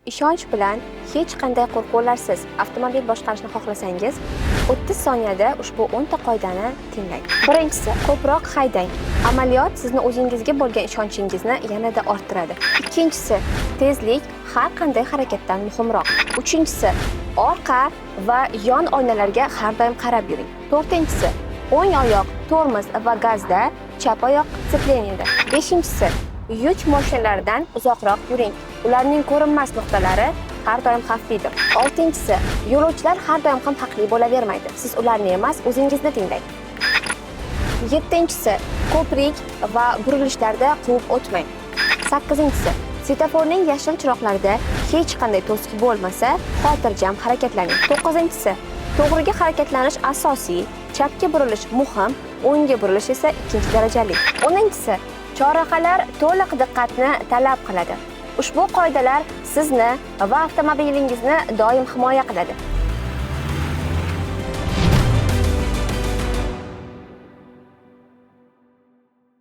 Ishonch bilan, hech qanday qo'rquvlarsiz avtomobil boshqarishni xohlasangiz, 30 soniyada ushbu 10 ta qoidani tinglang. Birinchisi, ko'proq haydang. Amaliyot sizni o'zingizga bo'lgan ishonchingizni yanada orttiradi. Ikkinchisi, tezlik har qanday harakatdan muhimroq. Uchinchisi, orqa va yon oynalarga har doim qarab yuring. To'rtinchisi, o'ng oyoq tormoz va gazda, chap oyoq сцепление da. Beshinchisi, yuk mashinalaridan uzoqroq yuring. Ularning ko'rinmas nuqtalari har doim xavflidir. Oltinchisi, yo'lovchilar har doim ham haqli bo'lavermaydi. Siz ularni emas, o'zingizni tinglang. Yettinchisi, ko'prik va burilishlarda quvib o'tmang. Sakkizinchisi, svetoforning yashil chiroqlarida hech qanday to'siq bo'lmasa, xotirjam harakatlaning. To'qqizinchisi, to'g'riga harakatlanish asosiy, chapga burilish muhim, o'ngga burilish esa ikkinchi darajali. 10-inchisi, chorrahalar to'liq diqqatni talab qiladi. Ushbu qoidalar sizni va avtomobilingizni doim himoya qiladi.